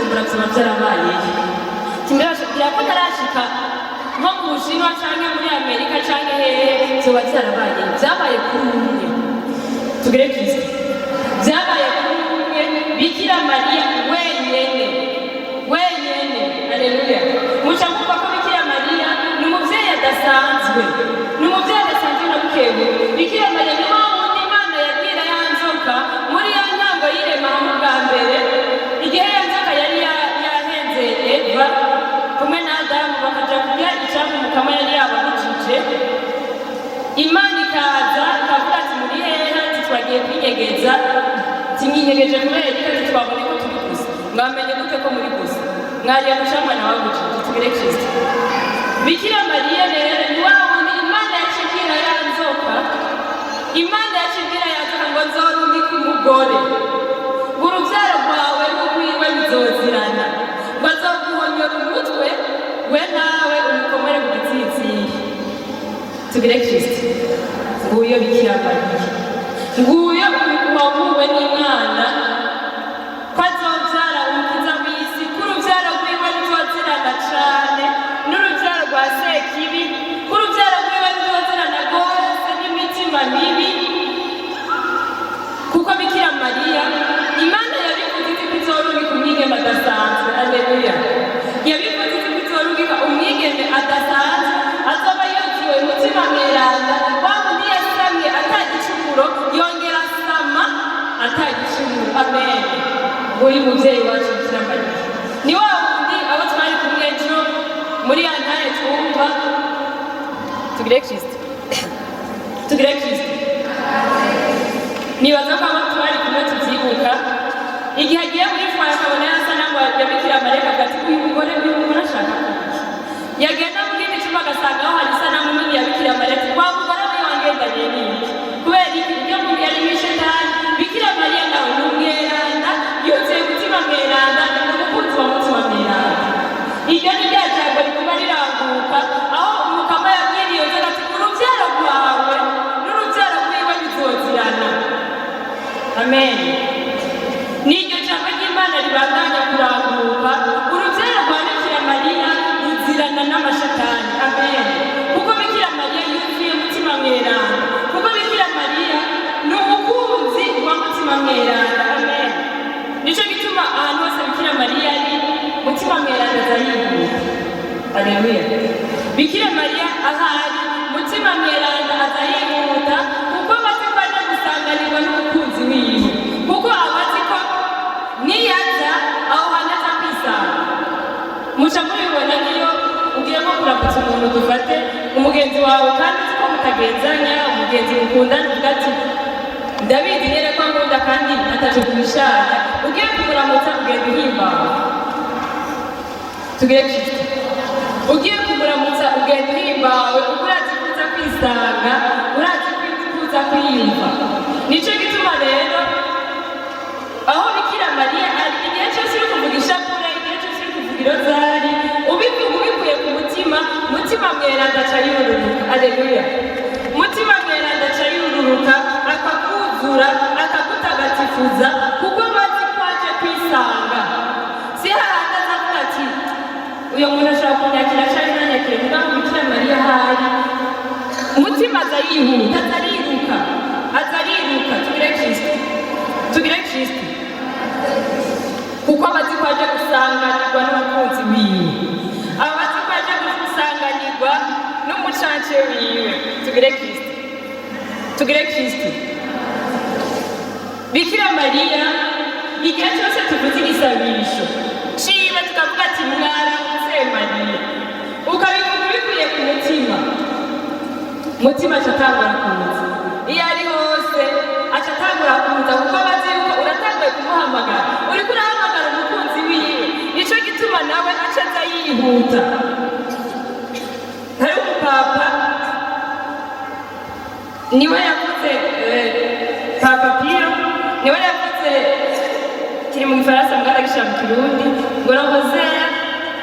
Bujumbura vyoba vyarabayeyo. Timbira ko ntarashika nko mu Bushinwa canke muri Amerika canke hehe, vyoba vyarabayeyo. Vyabaye kuri umwe, tugire Kristo. Vyabaye kuri umwe, Bikira Mariya wenyene wenyene. Aleluya! Muca mwumva ko Bikira Mariya ni umuvyeyi adasanzwe, ni umuvyeyi adasanzwe na bukebu. Bikira Mariya ni wa wundi Imana yabwira ya nzoka muri ya ntango y'irema hamwe bwa mbere, igihe ya nzoka yari yahenze Eva kumwe na Adamu bakaja kurya icamwa Umukama yari yababujije. Imana ikaza ikavuga ati: "Muri hehe?" Ati: "Twagiye kwinyegeza." Ati: "Mwinyegeje kubera iki?" Ati: "Twabonye ko turi gusa." "Mwamenye gute ko muri gusa? Mwariye ku camwa nawabujije?" Tugire Kristo. Bikira Mariya rero ni wa wundi Imana yacibwira ya nzoka, Imana yacibwira ya nzoka ngo: "Nzorungika umugore, ngo urubyaro rwawe n'urwiwe bizozirana, ngo azoguhonyora umutwe, we nawe umukomere ku gitsitsiri." Tugire Kristo. Nguyo Bikira Mariya, nguyo wahuwe n'Imana ko azobyara Umukiza w'isi, ko urubyaro rwiwe ruzozirana cane n'urubyaro rwa Sekibi, ko urubyaro rwiwe ruzozirana rwose n'imitima mibi, kuko Bikira Mariya, Imana yabivuze izi ko izorungika umwigeme adasanzwe. Aleluya! Yabivuze izi ko izorungika umwigeme adasanzwe, azoba yuzuye Umutima Mweranda, wa wundi yasamye atagicumuro, yongera asama atagicumuro. Amen. Nguyu muvyeyi wacu Bikira Mariya ni wa wundi abo twari kumwe ejo muri ya ntare twumva. Tugire Kristo, tugire Kristo. Nibaza ko abo twari kumwe tuvyibuka, igihe agiye muri foyer akabona ya sanamu ya Bikira Mariya, akavuga ati: "Uyu mugore, uyu mugore ashaka kuki?" Yagenda mu kindi cumba agasanga aho hari isanamu nini ya Bikira Mariya, ati: "Wa mugore we, wangendanye n'iki?" Kubera iki? Ibyo muntu yari ishetani. Bikira Mariya nawe ni umweranda, yuzuye Mutima Mweranda, ni umukunzi wa Mutima Mweranda. Iryo ni rya jambo riguma riranguka, aho Umukama yabwiriye nzoga ati: "Urubyaro rwawe n'urubyaro rwiwe bizozirana." Amen. N'iryo jambo ry'Imana ribandanya kuranguka. Urubyaro rwa Bikira Mariya ruzirana n'amashatani. Amen. Kuko Bikira Mariya yuzuye Mutima Mweranda, kuko Bikira Mariya ni umukunzi wa Mutima Mweranda. Amen. Nico gituma ahantu hose Bikira Mariya ari, Mutima Mweranda aza yihuta. Aleluya! Bikira Mariya ahari, Mutima Mweranda aza yihuta, kuko abazi ko aje gusanganirwa n'umukunzi wiwe, kuko abazi ko niyaza aho hantu aza kwisanga. Muca mubibona niyo ugiye nko kuramutsa umuntu, dufate umugenzi wawe kandi uzi ko mutagenzanya, umugenzi mukundana, uvuga ati: "Ndabizi nyene ko nkunda kandi ataco kubishanya." Ugiye kumuramutsa ugenda uhimbawe. Tugire Kristo. Ugiye kumuramutsa ugenda uhimbawe, kuko urazi ko uza kwisanga, urazi ko uza kwiyumva. Nico gituma rero aho Bikira Mariya ari, igihe cyose uri kuvuga ishapure, igihe cyose uri kuvuga irozari, ubivuga ubikuye ku mutima, Mutima Mweranda aca yururuka. Aleluya! Mutima Mweranda aca yururuka, akakuzura, akagutagatifuza, kuko bazi ko aje kwisanga. Si hahandi azavuga ati: "Uyu muntu ashobora kunyakira canke ntanyakire." Mugabo Bikira Mariya ahari, Umutima aza yihuta, aza ariruka, aza ariruka. Tugire Kristo, tugire Kristo. Kuko abazi ko aje gusanganirwa n'umukunzi wiwe, abazi ko aje gusanganirwa n'umucance wiwe. Tugire Kristo, tugire Kristo. Bikira Mariya, igihe cyose tuvuze igisabisho ciwe, tukavuga ati: "Mwaramutse Mariya", ukabivuga ubikuye ku mutima, Mutima aca atangura kuza. Iyo ari hose aca atangura kuza, kuko abazi yuko uratanguye kumuhamagara, uriko urahamagara umukunzi wiwe. Nico gituma nawe aca aza yihuta. Hari umupapa, niwe yavuze, Papa Pio niwe yavuze, kiri mu Gifaransa mbwa ndagishyira mu Kirundi, ngo: "Le rosaire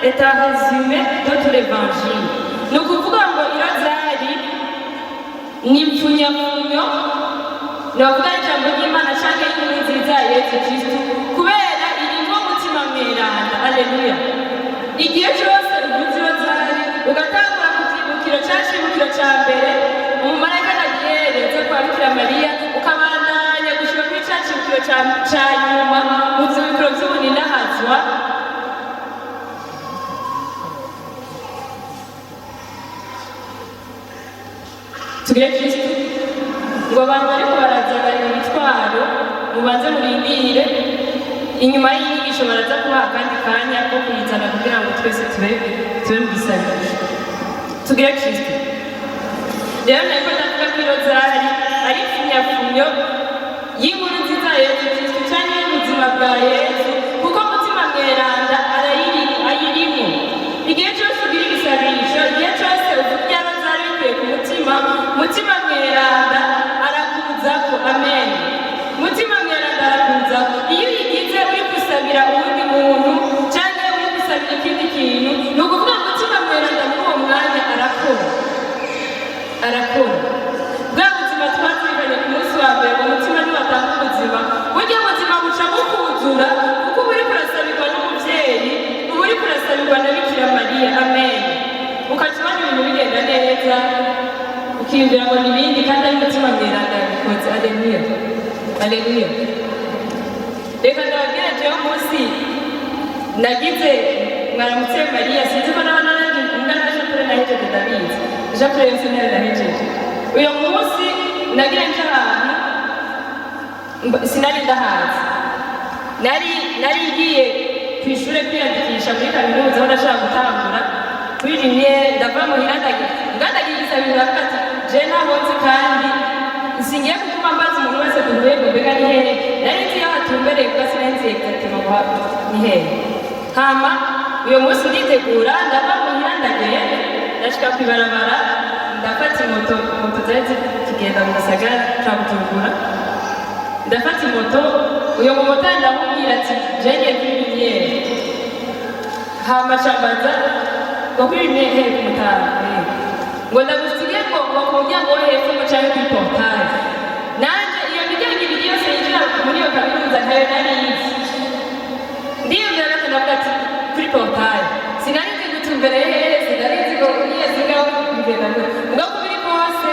est un résumé de tout l'évangile." Ni ukuvuga ngo irozari ni impfunyapfunyo, navuga ijambo ry'Imana canke y'inkuru nziza ya Yesu Kristu, kubera irimwo Mutima Mweranda. Aleluya! Igihe cyose uvuze irozari, ugatangura ku cyibukiro cya cibukiro cya mbere umumarayika Gaburiyeli aza kwa Bikira Mariya, ukabandanya gushika kuri cya cibukiro ca nyuma mu vyibukiro vy'ubuninahazwa. Tugire Kristu. Ngo abantu bariko barazana imitwaro mubanze murindire, inyuma y'inyigisho baraza kubaha akandi kanya ko kuyizana kugira ngo twese tube mu gisabisho. Tugire Kristu. Rero nariko ndavuga ko irozari ari ipfunyapfunyo y'inkuru nziza ya Yezu Kristu canke y'ubuzima bwa Yezu, kuko Mutima Mweranda ayirimo. Igihe cyose ugira igisabisho, igihe cyose uvuga irya rozari bikuye ku mutima, Mutima Mweranda arakuzako. Amen. Mutima Mweranda arakuzako. Iyo uyigize uri gusabira uwundi muntu canke uri gusabira ikindi kintu, ni ukuvuga Mutima Mweranda muri uwo mwanya arakora, arakora. Bwa buzima twazirikanye ku munsi wa mbere, ngo umutima ntiwatanga ubuzima, burya buzima buca bukuzura, kuko uba uriko urasabirwa n'umuvyeyi, uba uriko urasabirwa na Bikira Mariya. Amen. Ukaca ubona ibintu bigenda neza, ukiyumvira ngo ni ibindi, kandi ari Mutima Mweranda yabikoze. Aleluya, aleluya! Reka ndababwire, jewe umunsi nagize mwaramutse Mariya, sinzi ko naba naranje mbwa na shapure nahejeje, ndabizi shapure yose nayo nahejeje. Uyo munsi nagira nje ahantu sinari ndahazi, nari ngiye ku ishure kwiyandikisha muri kaminuza aho nashaka gutangura kuri rimwe. Ndava muhira, ndagira ngandagira igisabiro, ndavuga ati: "Je ntaho nzi kandi singiye kuguma mbaza umuntu wese duhuye ngo mbega ni hehe." Nari nzi iyo hatumbereye, kuko sinari nzi exactement ngo ni hehe. Hama uyo munsi nditegura, ndava muhira, ndagenda, ndashika kw'ibarabara, ndafata imoto. Moto zari zikigenda mu gisagara ca Bujumbura. Ndafata imoto, uyo mumotari ndamubwira ati: "Je ngiye kuri Lumière." Hama cambaza ngo: "Kuri Lumière hehe?" Ku Mutanga. Ngo ndagusige ngo ku muryango wo hepfo ngo canke kuri portail. Nanje iyo miryango ibiri yose yinjira muri iyo kaminuza ntayo nari nzi. Ndiyumvira gato, ndavuga ati: "Kuri portail." Sinari nzi gutumbere hehe, sinari nzi ngo niyasigaho bigenda gute. Mugabo uko biri kose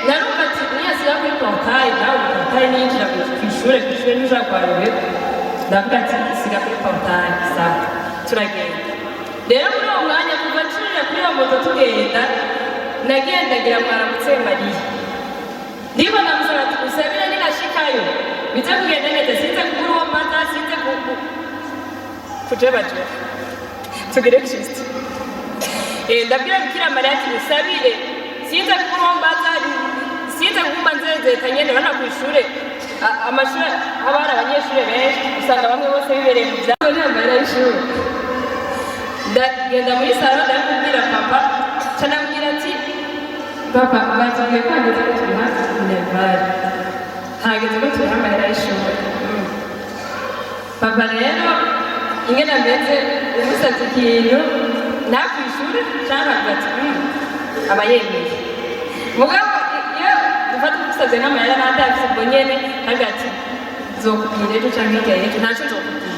narumva ati niyasiga kuri portail, nawe portail niyinjira kw'ishure, kw'ishure ntushobora kuhayoberwa. Ndavuga ati: "Siga kuri portail." Sawa, turagenda. Rero muri uwo mwanya, kuva ncurira kuri iyo moto tugenda, nagendagira mwaramutse Mariya, ndiko ndamusaba ati: "Usabire ninashikayo bize kugenda neza, sinze kubura uwo mbaza, sinze kujebajeba." Tugire Kristo. Ndabwira Bikira Mariya ati: "Usabire sinze kubura uwo mbaza, sinze kuguma nzezeta nyene." Urabona kw'ishure, amashure haba hari abanyeshure benshi, usanga bamwe bose bibereye mu vyabo, nta mahera y'ishure. Ndagenda muri salon, ndabibwira papa, ca ndamubwira ati: "Papa, batubwiye ko hageze ko turiha minerval, hageze ko turiha amahera y'ishure." Papa rero ingene ameze, umusavye ikintu ntakwishure canke akavuga ati aba yemeye. Mugabo iyo dufata umusavye nk'amahera n'atafise ubwo nyene, akavuga ati: "Nzokubwira ejo canke hirya y'ejo, ntaco nzokubwira."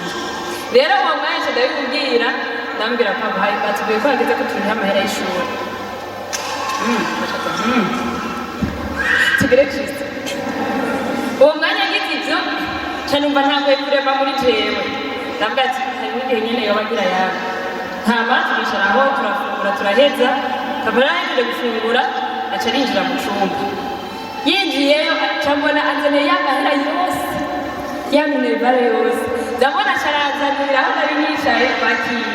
Rero uwo mwanya nca ndabimubwira, ndamubwira: "Papa, batubwiye ko hageze ko turiha amahera y'ishure." Aca ati. Tugire Kristo. Uwo mwanya ngize ivyo, nca numva ntanguye kurema muri jewe. Ndavuga ati: "Hari n'igihe nyene yoba agira yawe." Hama turicara aho, turafungura, turaheza. Papa yarahejeje gufungura, aca arinjira mu cumba. Yinjiyeyo, aca mbona anzaniye ya mahera yose, ya minerval yose. Ndabona aca aranzanira aho nari nicaye, bakiye.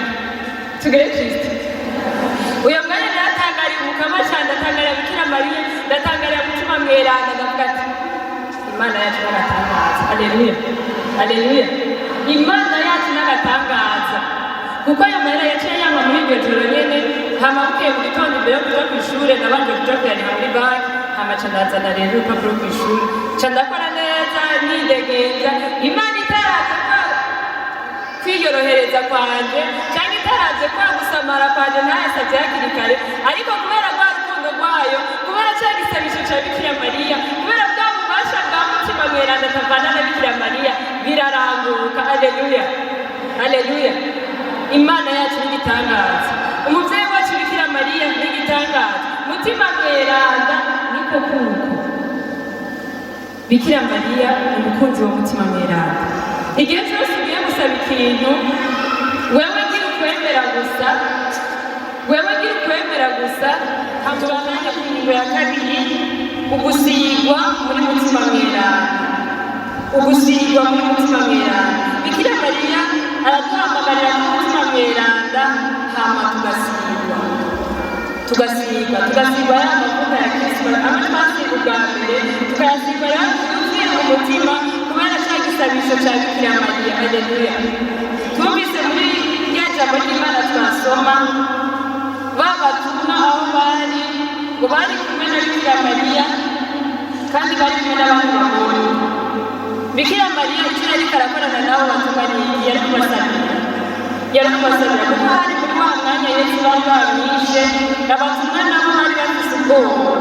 Tugire Kristo. Uyo mwanya naratangariye Umukama cane, ndatangarira Bikira Mariya, ndatangarira Mutima Mweranda. Ndavuga ati: "Imana yacu n'agatangaza." Aleluya, aleluya! Imana yacu n'agatangaza, kuko ayo mahera yaciye yama muri iryo joro nyene. Hama bukeye mu gitondo, imbere yo kuja kw'ishure, nabanje kuja kuyariha muri banki. Hama ca ndazana rero urupapuro kw'ishure, ca ndakora neza nidegenza. Imana itaraza kwa kwiyorohereza kwanje cyangwa itaravye kwa gusamara kwanje, ntayasavye hakiri kare, ariko kubera rwa rukundo rwayo, kubera ca gisabisho ca Bikira Mariya, kubera bwa bubasha bwa Mutima Mweranda atavana na Bikira Mariya, biraranguka. Aleluya, aleluya! Imana yacu n'igitangaza, umuvyeyi wacu Bikira Mariya n'igitangaza, Mutima Mweranda niko kuko. Bikira Mariya ni umukunzi wa Mutima Mweranda. Igihe cyose ugiye gusaba ikintu, wewe gira ukwemera gusa, wewe gira ukwemera gusa. Tubandanye ku ngingo ya kabiri, ugusigwa muri Mutima Mweranda. Ugusigwa muri Mutima Mweranda. Bikira Mariya araduhamagarira ku Mutima Mweranda, hama tugasigwa, tugasigwa, tugasigwa ya mavuta ya Kristo amwe twasiga ubwa mbere, tukayasigwa rero yuzuye mu mutima kubera cya gisabisho cya Bikira Mariya. Aleluya! Twumvise muri rya jambo ry'Imana twasoma, ba batumwa aho bari, ngo bari kumwe na Bikira Mariya kandi bari kumwe n'abandi bagore. Bikira Mariya icyo yariko arakorana nabo batumwa ni iki? Yari kubasabira, yari kubasabira, kuko hari muri wa mwanya Yesu bari bamwishe. Abatumwa nabo bari bafise ubwoba,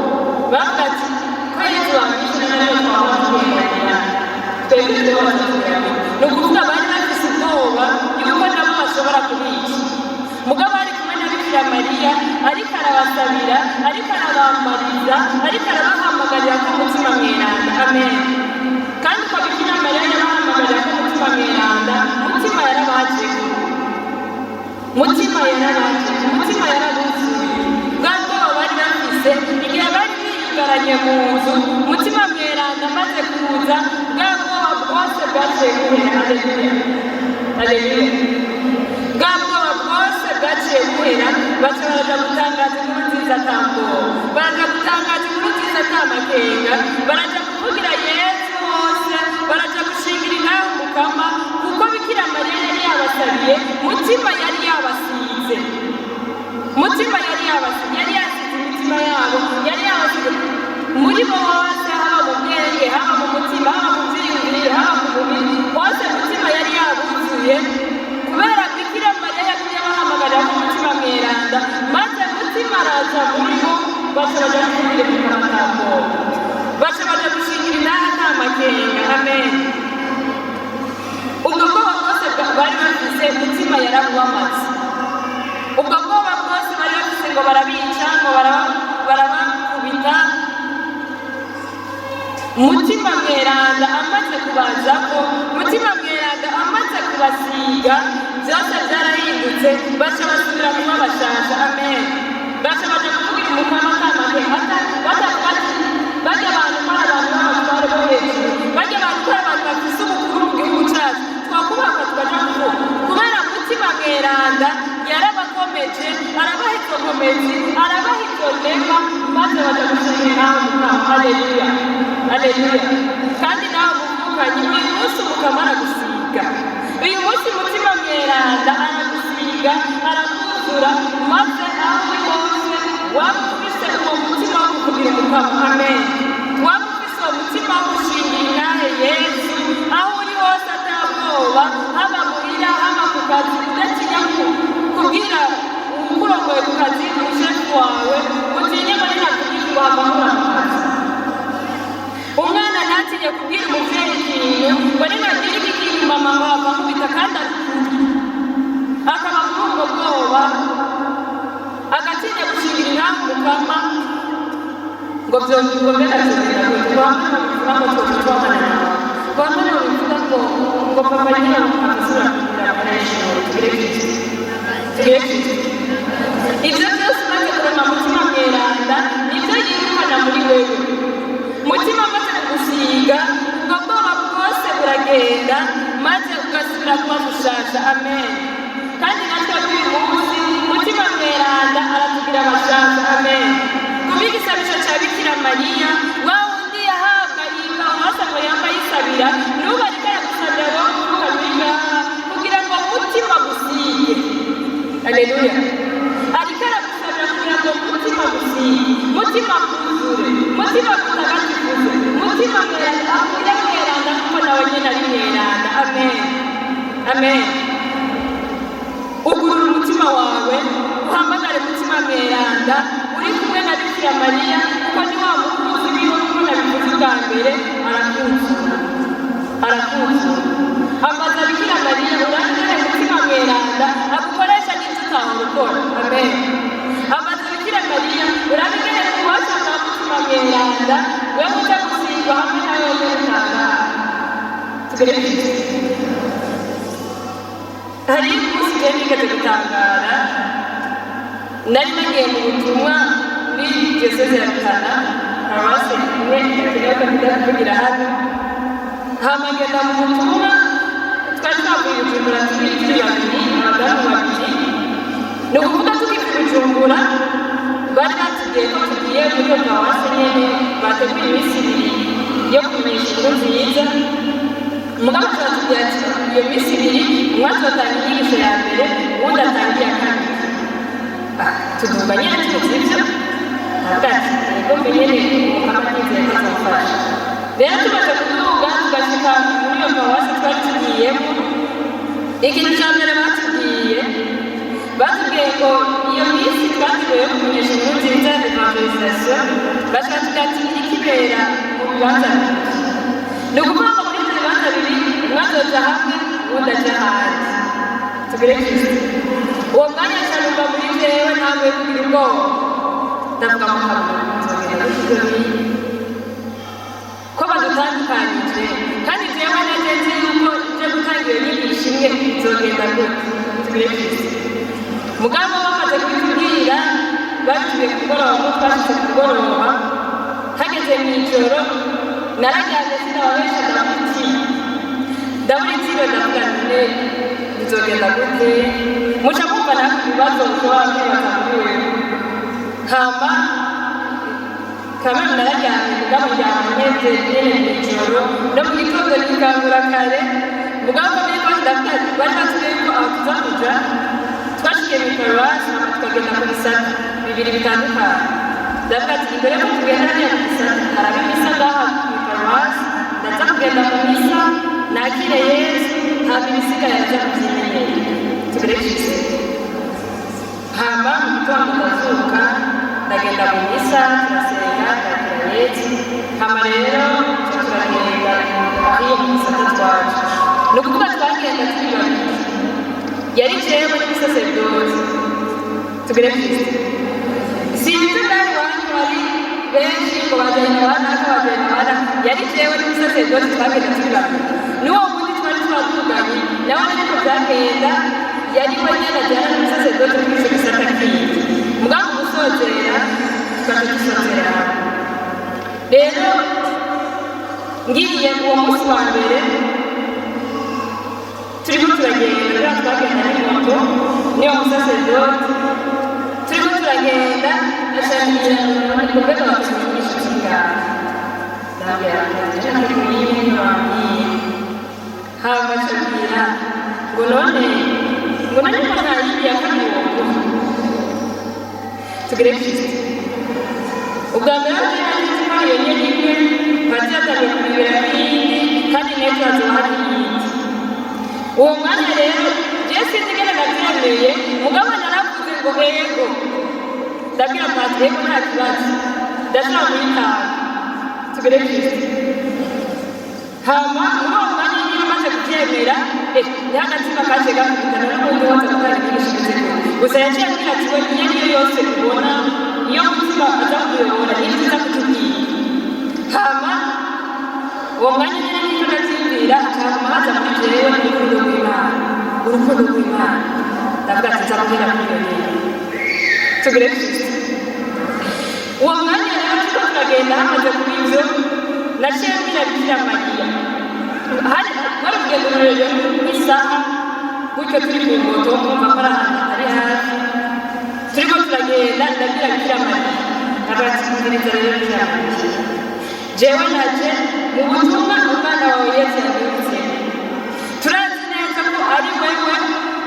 bavuga ati: "Ko Yesu bamwishe, nawe twaba tugendana twebwe, twebwe batatugendana." Ni ukuvuga bari bafise ubwoba yuko nabo bashobora kubica. Mugabo ari kumwe na Bikira Mariya, ariko arabasabira, ariko arabambariza, ariko arabahamagarira ko Mutima Mweranda. Amen. Kandi uko Bikira Mariya yabahamagarira ko Mutima Mweranda, Mutima yarabajeko, Mutima yarabajeko, Mutima yarabuzuye. Bwa bwoba bari bafise igihe bari biyugaranye mu nzu, Mutima Mweranda amaze kuza, bwa bwoba bwose bwaciye buhera. Aleluya, aleluya! Bwa bwoba bwose bwaciye buhera, baca baraja gutangaza inkuru nziza ata bwoba, baraja gutangaza inkuru nziza ata makenga, baraja kuvugira Yesu hose, baraja gushingira intahe Umukama, kuko Bikira Mariya yari yabasabiye, Mutima yari yabasize, Mutima yari yabasize, yari yasize imitima yabo, yari yabasize muri bo hose, haba mu bwenge, haba mu mutima, haba mu vyiyumviro, haba ku mubiri hose, Mutima yari yabuzuye kubera Bikira Mariya yagumye abahamagarira ko Mutima Mweranda, maze Mutima araza muri bo, baca baja kuvugira Umukama ata bwoba, baca baja gushingira intahe ata makenga. Amen. Ubwo bwoba bwose bari bafise, Mutima yarabubamaze. Ubwo bwoba bwose bari bafise ngo barabica, ngo barabakubita, Mutima Mweranda amaze kubazako, Mutima Mweranda amaze kubasiga, byose byarahindutse, baca basubira kuba bashasha. Amen. Baca baja kuvugira Umukama atamake batavuga ati: "Barya abantu ko ari abantu b'abatware bo hejuru, barya abantu ko ari abantu bafise ubukuru mu gihugu cyacu, twakubaka tukaja kuvuga." Kubera Mutima Mweranda yarabakomeje, arabaha izo nkomezi, arabaha izo nema, maze baja gushimira Umukama. Aleluya, aleluya! Kandi nawe muvukanye, uyu munsi Umukama aragusiga, uyu munsi Mutima Mweranda aragusiga, arakuzura, maze aho uri hose waba ufise uwo mutima wo kuvugira Umukama. Amen. Waba ufise uwo mutima wo gushingira intahe Yesu aho uri hose atabwoba, haba muhira, haba ku kazi, udatinya kubwira uwukurongoye ku kazi, umushefu wawe, utinye ngo ninakugira ngo hava nkura mu kazi. Umwana ntatinye kubwira umuvyeyi ikintu ngo ninabwira iki kintu mama ngo hava nkubita, kandi ari ukuri, akaba muri ubwo bwoba, agatinya gushingira intahe Umukama ngo byo ngo mbega tugenda gute, ngo hamwe babivuga ngo twoca twabana nawe, ngo hamwe babivuga ngo papa nyine agasubira kugira akoresha. Tugire Kristo, tugire Kristo. Ibyo byose umaze kuronka Mutima Mweranda, nibyo yirukana muri wewe. Mutima amaze kugusiga, ubwo bwoba bwose buragenda, maze ugasubira kuba mushasha. Amen. Kandi natwe uyu munsi Mutima Mweranda aratugira abashasha. Amen. Kubw'igisabisho cya Bikira Mariya, wa wundi yahabwa iyi paruwasi ngo yamba yisabira, n'ubu ariko aragusabira wowe uvuka muri ngaha kugira ngo Mutima gusige. Aleluya! Ariko aragusabira kugira ngo Mutima gusige, Mutima kuzure, Mutima kutagatifuze, Mutima Mweranda akure mweranda, kuko nawe nyine ari mweranda. Amen, amen. Ugurura umutima wawe, uhamagare Mutima Mweranda uri kumwe na Bikira Mariya, kuko ni wa mukunzi wiwe. Kuko nabivuze ubwa mbere, arakuzura, arakuzura. Ambaza Bikira Mariya, urangire Mutima Mweranda agukorere. Tugere Kristo. Hari umunsi je nigeze gutangara, nari nagiye mu butumwa muri diyoseze ya Rutana, paruwase imwe irakenewe ko nza kuvugira hano. Hama ngenda mu butumwa, twari twavuye i Bujumbura turi babiri, abadamu babiri. Ni ukuvuga tukiva i Bujumbura bari batubwiye ko tugiye muri iyo paruwase nyene, bateguye iminsi 2 yo kumenyesha inkuru nziza. Mugabo turatubwira ati iyo minsi 2 umwe azotanga inyigisho ya mbere, uwundi atanga iya kabiri. Tuduga nyene tuzi ivyo, aravuga ati yego mbe nyene Umukama nizeye ko azomfasha. Rero tumaze kuduga tugashika muri iyo paruwasi twari tugiyemo, ikintu ca mbere batubwiye ngo iyo minsi twateguye yo kumenyesha inkuru nziza ya évangélisation, baca batubwira ati iriko ibera mu bibanza bibiri. Ni ukuvuga ngo muri ivyo bibanza bibiri umwe azoja hamwe, uwundi aja ahandi. Tugire Kristo. Uwo mwanya nca muri jewe ntanguye kugira ubwoba, ndavuga ngo nzogenda gute ivyo bintu ko badutandukanyije, kandi jewe nanje nzi yuko nje gutanga iyo nyigisho imwe, nzogenda gute? Tugire Kristo. Mugabo bamaze kubitubwira, babitubwiye ku mugoroba, ngo twashitse ku mugoroba, hageze mw'ijoro nararyamye, sinababesha, ndabura itiro, ndabura itiro. Ndavuga none bizogenda gute? Muca mwumva namwe ibibazo ushobora kwibaza muri wewe. Hama kamwe nararyamye, mugabo ndyama meze nyene mw'ijoro, no mu gitondo nikangura kare. Mugabo ko biri kose ndavuga, bari batubwiye yuko aho tuza kuja, twashikiye mw'iparuwasi, hama tukagenda ku bisata bibiri bitandukanye. Ndavuga ati imbere yuko tugenda hariya ku gisata, haraba imisa ngaha mw'iparuwasi, ndaza kugenda mu misa nakire Yesu, hama ibisigaye aza kuvyimenyera. Tugere Kristo. Hama mu gitondo ndazuka, ndagenda mu misa, turasenga, ndakira Yesu. Hama rero tuca turagenda ahiyo mu gisata twaje. Ni ukuvuga twagenda turi babiri, yari jewe n'umusaseredoti. Tugere Kristo. Sinzi ngaho iwanyu hari benshi ngo bajyanye na banaka, bajyanye na banaka. Yari jewe n'umusaseredoti, twagenda turi babiri. N'uwo wundi twari twavuganye nawe ariko byagenda yari we nyene ajyana n'umusaseredoti muri ico gisata kindi. Mugabo gusozera tukaca dusozera hamwe. Rero ngiye uwo munsi wa mbere, turiko turagenda, kubera twagenda n'imoto niyo musaseredoti, turiko turagenda ashakira ngo mbega bateguye inyigisho zingahe? Ndabwira ati nateguye imwe wambwiye. Hama acabwira ngo none ko nta yindi ya kabiri woguha? Tugere Kristo. Ubwa mbere ho nari ko iyo nyene imwe, padiri atangiye kumibera iyindi, kandi n'ejo hazoba hari iyindi. Uwo mwanya rero je sinzi ingene navyemeye, mugabo naravuze ngo ego. Ndabwira padiri ego, nta kibazo, ndashobora kuyitanga. Tugere Kristo. Hama muri uwo mwanya nyine amaze kuvyemera, niho agatima kaje gakubitana n'ubundi waza gutanga inyigisho imeze gute. Gusa yaciye ambwira ati we iyo ariyo yose ubona iyo mutima aza kuyobora niyo uza kutubwira. Hama uwo mwanya nyine niko ndavyiyumvira, haguma haza muri jewe urukundo rw'Imana, urukundo rw'Imana. Ndavuga ati nza guhera kuri iyo nyene. Tugire Kristo. Uwo mwanya rero turiko turagenda, hamaze kuba ivyo, naciye mbwira Bikira Mariya. Hari wari urugendo rurerure nk'isaha gutyo turi ku moto, mwumva ko ari ahantu hatari hafi. Turiko turagenda, ndabwira Bikira Mariya, ndavuga ati umviriza rero Bikira Mariya, jewe naje mu butumwa umwana wawe Yesu yandungitsemo. Turazi neza ko ari wewe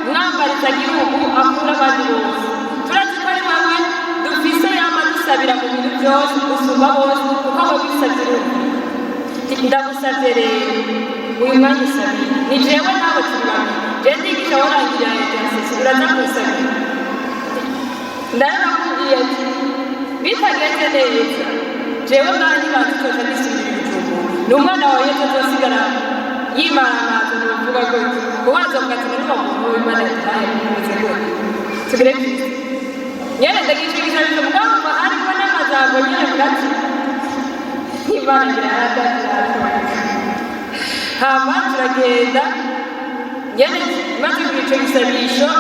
mwambariza gihugu akura abandi bose, turazi ko ari wewe dufise yama dusabira mu bintu byose gusumba bose, kuko abo bisabye urumva. Ndagusabye rero uyu mwanya usabire, ni jewe nawe turi babiri, jewe ndigisha, warangirira intercession, uraza kunsabira. Ndaranakubwiye ati bitagenze neza, jewe ngaha ntibadutoza nisubira i Bujumbura, ni umwana wawe Yesu azosigara yimaramaza. Ntibavuga gutyo kuko azovuga ati none uwo muntu w'Imana yaduhaye umeze gute? Tugire Kristo. Nyene ndagishigisha mugabo harimo n'amajambo nyene avuga ati Imana ngira yaradakira. Hama turagenda nyene, maze kugira ico gisabisho,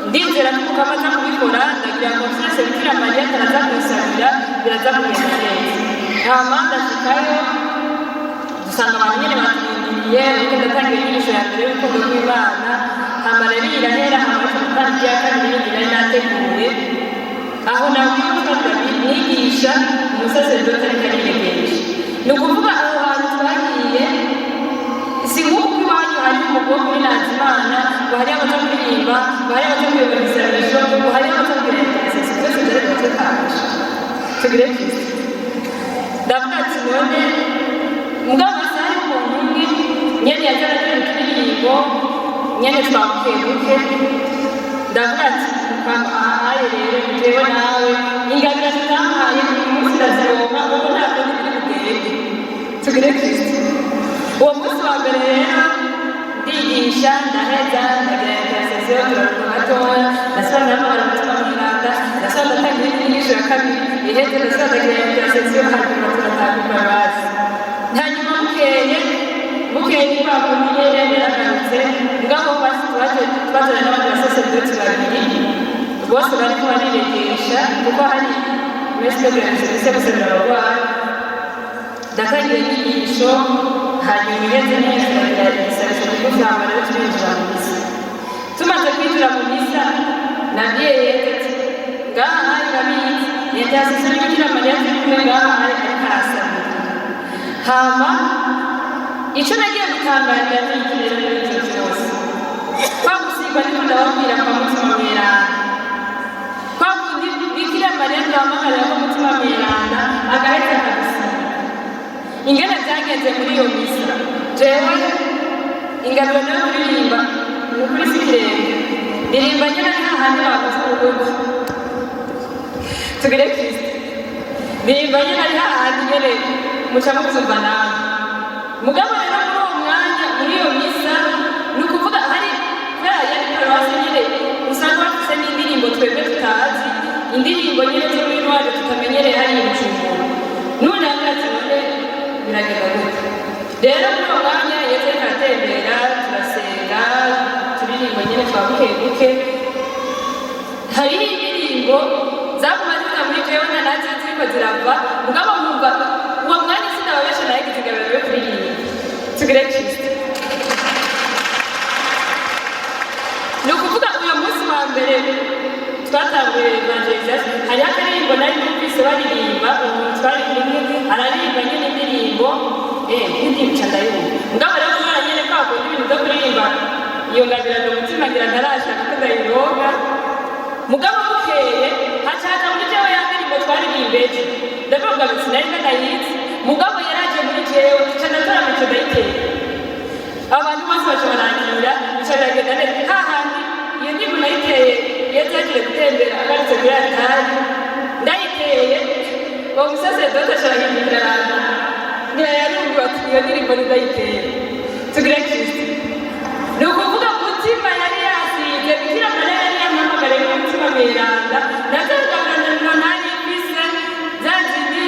ndizera ko Umukama aza kubikora. Ndagira confiance Bikira Mariya ataraza kunsabira, biraza kugenda neza. Hama ndashikayo, dusanga abantu nyene baturindiriye, ariko ndatanga inyigisho ya mbere y'urukundo rw'Imana. Hama rero irahera, hama ariko gutanga iya kabiri yindi nari nateguye. Aho nabwiye mwigisha umusaseredoti ariko ariregesha. Ni ukuvuga aho hantu twagiye, si nk'uko iwanyu hari umugwi wo kuri Nazimana, ngo hariyo abaza kuririmba, ngo hariyo abaza kuyobora ibisabisho, ngo hariyo abaza kugira intercession, byose byari mu mutwe kaje. Tugire Kristo. Ndavuga ati none mugabo hasi hari umuntu umwe nyene yaza aratera uturirimbo nyene twa bukebuke. Ndavuga ati mukama, ahaye rero jewe nawe ingabire tutamuhaye uyu munsi ndazironka, kuko nta kundi biri bugende. Tugire Kristo. Uwo munsi wa mbere rero ndigisha, ndaheza, ndagira intercession, turaruka gatoya, ndasubira ndahamagara Umutima Mweranda, ndasubira ndatangira indi nyigisho ya kabiri. Iheze, ndasubira ndagira intercession, hanyuma turataha ku paruwasi. Hanyuma bukeye ni kwa kundi nyene naragarutse. Mugabo basi twazanye n'abandi basaseredoti babiri, bose bariko bariregesha, kuko hari messe de service gusabira abarwayi. Ndatangira inyigisho, hanyuma iheze neza, turagira igisabisho kigufi, hama rero turinjira mu misa. Tumaze kwinjira mu misa, nabwiye Yezu ati ngaha hari urabizi intercession Bikira Mariya turi kumwe ngaha hari ariko arasabira. Hama ico nagiye gutangarira ni iki rero muri ivyo vyose? Kwa gusigwa niko ndababwira kwa Mutima Mweranda, kwa kundi Bikira Mariya duhamagarira ko Mutima Mweranda agaheza akadusiga. Ingene vyagenze muri iyo misa, jewe ingabiro nayo kuririmba ni ukuri si ikirenga, ndirimba nyene ari hahandi bakoze ubugufi. Tugire Kristo. Ndirimba nyene ari hahandi nyene muca muvyumva nawe. Mugabo rero muri uwo mwanya, muri iyo misa, ni ukuvuga hari kubera yari paruwasi nyene usanga bafise n'indirimbo twebwe tutazi, indirimbo nyene zo muri wacu tutamenyereye hariya i Bujumbura. None aravuga ati none biragenda gute? Rero muri uwo mwanya Yesu ariko aratembera, turasenga, turirimba nyene twa buke buke. Hariho indirimbo zaguma ziza muri jewe na nazo ziriko zirava, mugabo nkumva uwo mwanya sinababesha, nagize ingabiro yo kuririmba. Tugire Kristo. Ni ukuvuga uyo munsi wa mbere twatanguye evangelisation, hariho akaririmbo nari numvise baririmba, umuntu twari kumwe araririmba nyene indirimbo, indirimbo ca ndayumva. Mugabo rero kubera nyene kwa kundi ibintu vyo kuririmba, iyo ngabirano umutima ngira ntarashaka ko ndayironka. Mugabo bukeye haca haza muri jewe ya ndirimbo twaririmba ejo. Ndavuga ngo sinari ndanayizi, mugabo yaraje muri jewe, ca ndatora mico ndayitera, abantu bose baca barangira, bica biragenda neza. Hahandi iyo ndirimbo nayiteye, iyo yagiye gutembera agarutse kuri altari, ndayiteye, uwo musaseredoti aca arahindukira arantu ngira yarumva ati iyo ndirimbo ndayiteye. Tugire Kristo. Ni ukuvuga mutima yari yasize, Bikira Mariya yari yampamagariye mu Mutima Mweranda, nazangabirana nari mfise za zindi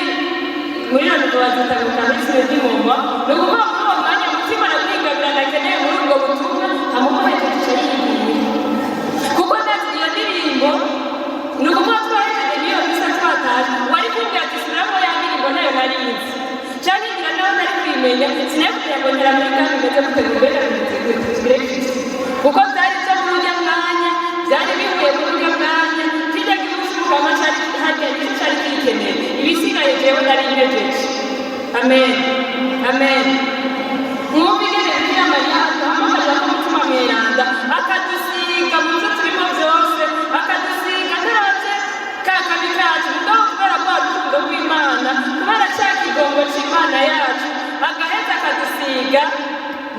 muri rano bazita ngo charisme du moment. Ni ukuvuga muri uwo mwanya mutima nakwingabirana akeneye muri ubwo butumwa, hama hejeje ica yigira, kuko ndazi iyo ndirimbo. Ni ukuvuga twahejeje n'iyo misa, twataje, wari kumbwira ati subiramo ya ndirimbo, nayo nari nzi, canke ngira naho nari kwimenya, sinari kugira ngo ngera muri gamme imeze gute, ngo mbega bimeze gute. Tugire Kristo. Kuko byari byo muri urya mwanya, byari bihuye muri urya mwanya, kirya gihugu cy'umukama cari harya, nicyo cari kikeneye, ibisigaye jewe nari ntejeje. Amen, amen. Mwumva ingene Bikira Mariya aduhamagarira ko Mutima Mweranda akadusiga mu byo turimo byose, akadusiga ntaravye ka kabi kacu, mugabo kubera rwa rukundo rw'Imana, kubera ca kigongo c'Imana yacu, agaheza akadusiga,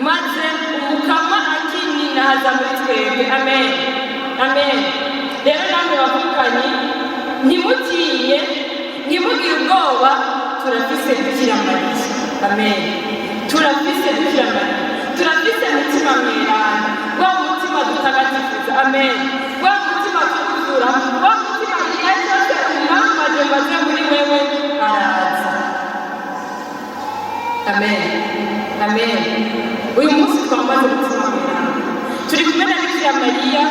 maze umukama akininahaza muri twebwe. Amen, amen. Rero namwe bavukanyi, ntimutinye, ntimugire ubwoba, turafise Bikira Mariya. Amen. Turafise Bikira Mariya, turafise Mutima Mweranda, wa mutima dutagatifuza. Amen. Wa mutima tukuzura, wa mutima igihe cyose umwambaje ngo aze muri wewe araza. Amen. Amen. Uyu munsi twambaze Umutima Mweranda, turi kumwe na Bikira Mariya,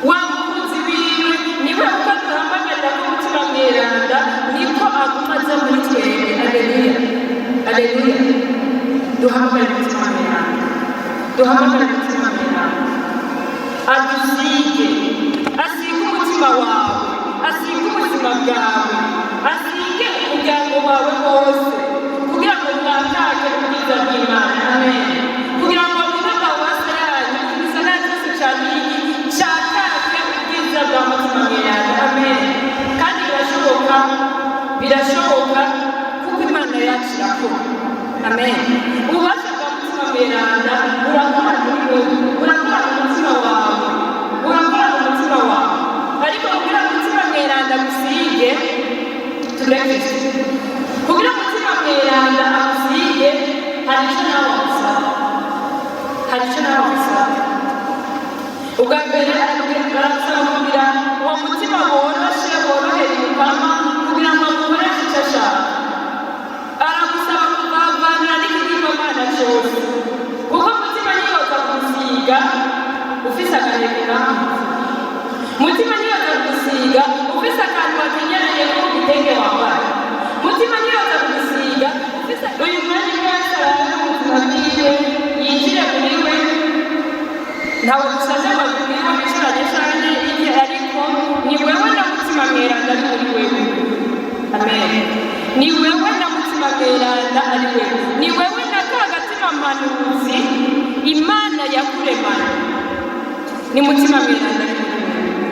wa mukunzi wiwe. Niwe uko duhamagarira ko Umutima Mweranda, niko aguma aza muri twebwe. Aleluya, aleluya. Duhamagare Umutima Mweranda, duhamagare Umutima Mweranda adusige, asige umutima wawe, asige ubuzima bwawe, asige umuryango wawe wose, kugira ngo mwakake ubwiza bw'Imana. Amen. Kugira ngo ino paruwasi yanyu, igisagara cyose ca Ruyigi cakake ubwiza bwa Mutima Mweranda. Amen. Kandi birashoboka, birashoboka, kuko Imana yacu irakora. Amen. Ububasha bwa Mutima Mweranda burakora muri wewe, burakora mu mutima wawe, burakora mu mutima wawe. Ariko kugira ngo Umutima Mweranda agusige, tugire Kristo. Kugira ngo Umutima Mweranda agusige, hari icyo nawe agusaba, hari icyo nawe agusaba. Ubwa mbere aragusaba kugira uwo mutima woroshe, worohera umukama, kugira ngo agukoreshe icyo ashaka. Aragusaba kuvavanira n'ikigirwamana cyose, kuko Mutima niyoza kugusiga ufise akarenge kamwe, Mutima niyoza kugusiga ufise akantu wakenyereye ko mu gitenge wambaye, Mutima niyoza kugusiga ufise. Uyu mwanya wese arabe mu buzima bwiwe, yinjire muri we. Ntawe dusabye ngo abibwire bicaranye canke iki, ariko ni wewe na Mutima Mweranda ari muri wewe. Amen. Ni wewe na Mutima Mweranda ari wewe, ni wewe na ka gatima mpanuzi Imana yakuremanye. Ni Mutima Mweranda ari muri wewe,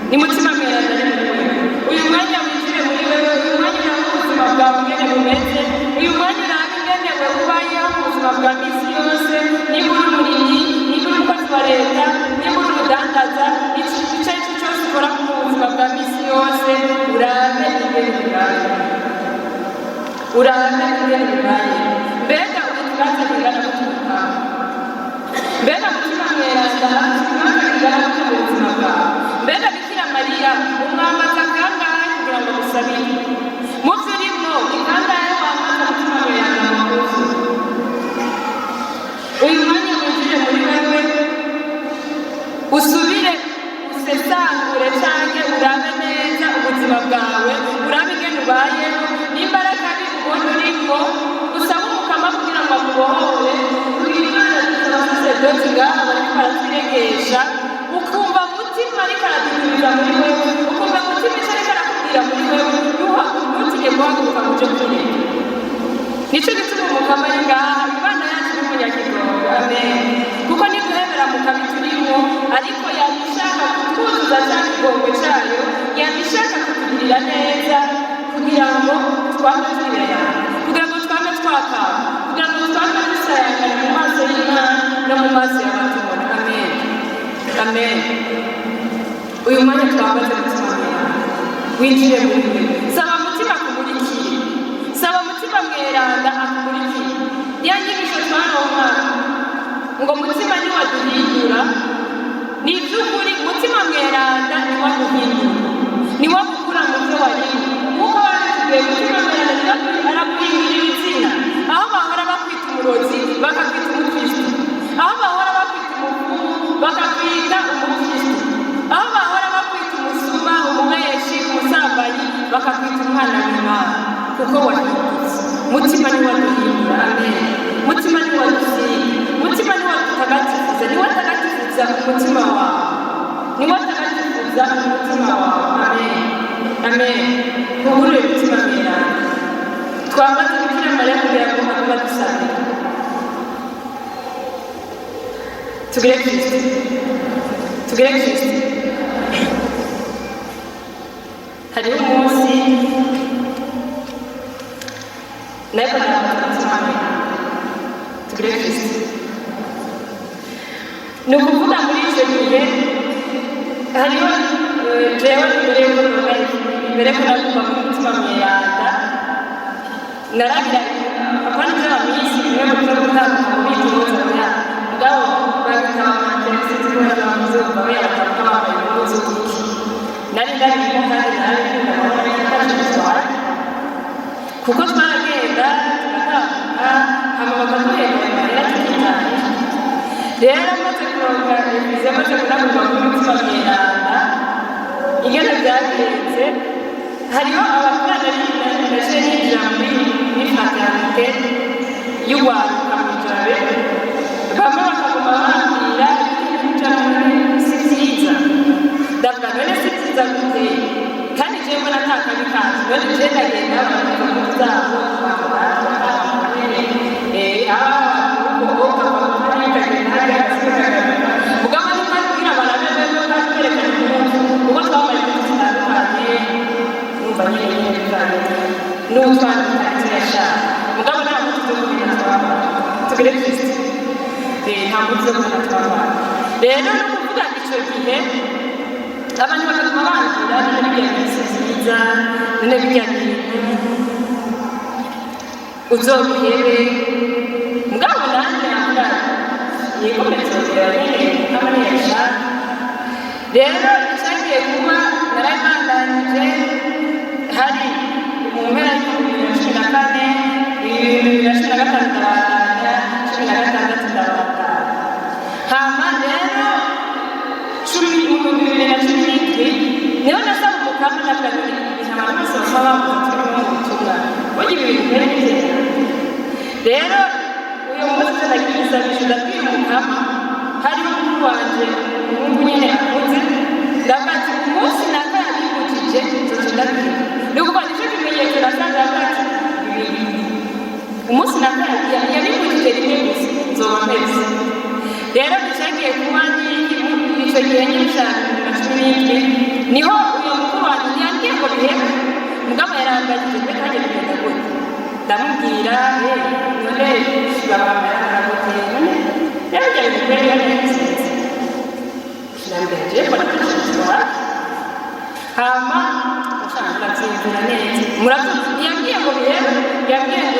ni Mutima Mweranda ari muri wewe. Uyu mwanya winjire muri wewe, uyu mwanya urabe ubuzima bwawe ingene bumeze, uyu mwanya urabe ingene wewe ubayeho mu buzima bwa misi yose. Niba uri umurimyi, niba uri umukozi wa leta, niba uri umudandaza, icyo ari cyo cyose ukora mu buzima bwa misi yose, urabe ingene bibaye, urabe ingene bibaye. Mbega uri ikibanza kingana gute mu? Mbega Mutima Mweranda afite ikibanza kingana gute mu buzima bwawe? Mbega Bikira Mariya umwambaza kangahe kugira ngo agusabire? Mu byo urimo, ni kangahe wambaza Mutima Mweranda makuzu? Uyu mwanya winjire muri wewe, usubire usesangure canke urabe neza ubuzima bwawe, urabe ingene ubayeho. Nimba ari akabi ubona urimwo, usabe Umukama kugira ngo akubohore. Kugira Imana, dufite abasaseredoti ngaha bariko baratwiregesha, ukumva Mutima ariko aradukuriza muri wewe, ukumva Mutima ico ariko arakubwira muri wewe, ntutinye guhaguruka ngo uje kwirega. Nico gituma Umukama ari ngaha. Imana yacu ni umunyakigongo. Amen. Kuko niduhebera mu kabi turimwo, ariko yaba ishaka kutwuzuza ca kigongwe cayo, yaba ishaka kutugirira neza, kugira ngo twame turi beranda, kugira ngo twame twakaba, kugira ngo twame dusayangana mu maso y'Imana no mu maso y'abatubona. Amen, amen. Uyu mwanya twambaze Mutima Mweranda winjire muri wewe. Saba Mutima akumurikire, saba Mutima Mweranda akumurikire. Ya nyigisho twaronka ngo Mutima niwaduhindura, ni iby'ukuri. Mutima Mweranda niwaguhindura, niwagukura mu byo warimo. Nk'uko babitubwiye, Mutima Mweranda araguhindurira ibitsina. Aho bahora bakwita umurozi, bakakwita umukristo. Aho bahora bakwita umupfumu, bakakwita umukristo. Aho bahora bakwita umusuma, umubeshi, umusambanyi, bakakwita umwana w'Imana, kuko wahindutse. Mutima niwaduhindura. Amen. Mutima niwadusiga, Mutima niwadutagatifuza, niwatagatifuza umutima wawe, niwatagatifuza umutima wawe. Amen, amen. Twugurure Mutima Mweranda, twambaze Bikira Mariya kugira ngo aguma dusabira. Tugire Kristo, tugire Kristo. Hariho umunsi nariko ndaramutsa Mutima Mweranda. Tugire Kristo. Ni ukuvuga muri icyo gihe hariho jewe imbere yuko imbere yuko naguma mu Mutima Mweranda, naragira apana ivy'abamisi bimwe mu byo gutambuka mu bitoza oya, mugabo babita amateresi bavyumva bayatambuka bambaye impuzu z'iki. Nari ndabirimo kandi narabikunda, nkabona neza ntacyo bitwaye, kuko twaragenda tugatambuka. Hama bakaduhemba amahera, tukitaye. Rero amaze kuronka effusion, amaze kunagurwa k'umutima mweranda, ingene vyagenze, hariho abakorana naciye ninjira muri fraternité y'urwaruka mw'ijabe. Bamwe bakaguma bambwira: "Kuja muri si vyiza." Ndavuga: "None si vyiza gute kandi jewe mbona ata kabi kazi? None jewe ndagenda bakavuga impuzu zabo, mugabo ntitwari kugira barabe bebe kandi kwerekana impuzu, kuko twambaye impuzu zitandukanye." Numva nyine bivanye n'utwandika yashaka, mugabo nta mpuzu zo kumena twambara. Tugire Kristo. Nta mpuzu zo kumena twambara. Rero ni ukuvuga ico gihe abantu bakaguma bambwira: "None birya bintu si vyiza, none birya bintu uzobihebe." Mugabo nanjye navuga: "Yego, nzobiheba nyene, kama ntiyabishaka." Rero icagiye kuba, narabibandanije. Hari mu mpera y'2014, 2015 ndabandanya, 16 ndabandanya. Hama rero cumi mu 2017 niho nasaba umukama, ndavuga nti: "Ibintu abantu bose baba bavuze turi mu butumwa, burya ibi bintu byari bizera." Rero uyu munsi ndagira igisabisho, ndabwira umukama, hariho mukuru wanje, umuhungu nyene akuze, ndavuga ati: "Umunsi naka yabibujije, nzoca ndabwira." Ni ukuvuga nicyo kimenyetso nasanze, ndavuga ati: "Ibi umunsi naka yabibujije rimwe gusa, nzoba mpeze." Rero bicagiye kuba ico gihe nyine ca 2017, niho uyo mukuru wanje ntiyambwiye ngo bihebe, mugabo yarambajije: "Mbe kandi bigenda gute?" Ndamubwira: "None babamara gute? None rero ibyo bintu kweri yari yabitsinze." Ndambwira: "Jewe mbona atashitwa." Hama ushaka uravyiyumvira neza, muravyumva, ntiyambwiye ngo bihebe, yambwiye ngo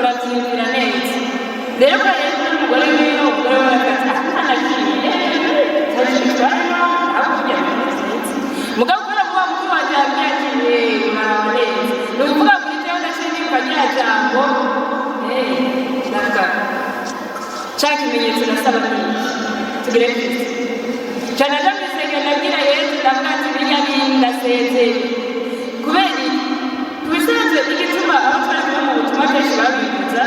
uravyiyumvira neza. Rero ko yari kumwe n'umugore wiwe, umugore wiwe aravuga ati: "Ah, ntanagiye ntacyo bitwaye, aho kugira ngo ni vyiza." Mugabo kubera ko wa mukuru wanje yambwiye ati: "Uraraba neza," ni ukuvuga kuri jewe ndaciye nibuka rya jambo, ndavuga ca kimenyetso nasaba ni iki? Tugire Kristo. Ca naja mw'isengero, ndabwira Yesu, ndavuga ati: "Birya bintu ndasezeye." Kubera iki? Ku bisanzwe igituma abo twari kumwe mu butumwa kenshi babibuza,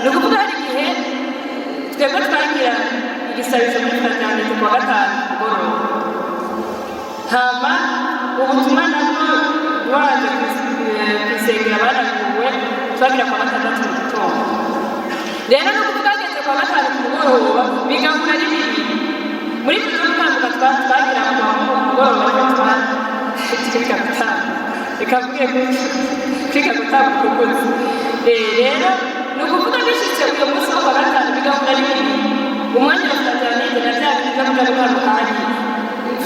ni ukuvuga hari igihe twebwe twagira igisabisho muri fraternité kuwa gatanu ku mugoroba, hama ubutumwa nabwo waje kw'isengero baraguwe, twagira kuwa gatandatu mu gitondo. Rero no kuvuga hageze kuwa gatanu ku mugoroba bigahura ari bibiri, muri ibyo byo gutambuka twagira kuwa mugoroba, ariko twiga gutambuka, reka mvuge kwiga gutambuka ukuze. Rero ni ukuvuga bishitse uyu munsi wo kuwa gatanu bigahura ari bibiri, umwanya wa fraternité na bya bintu byo kuja gutambuka hariya,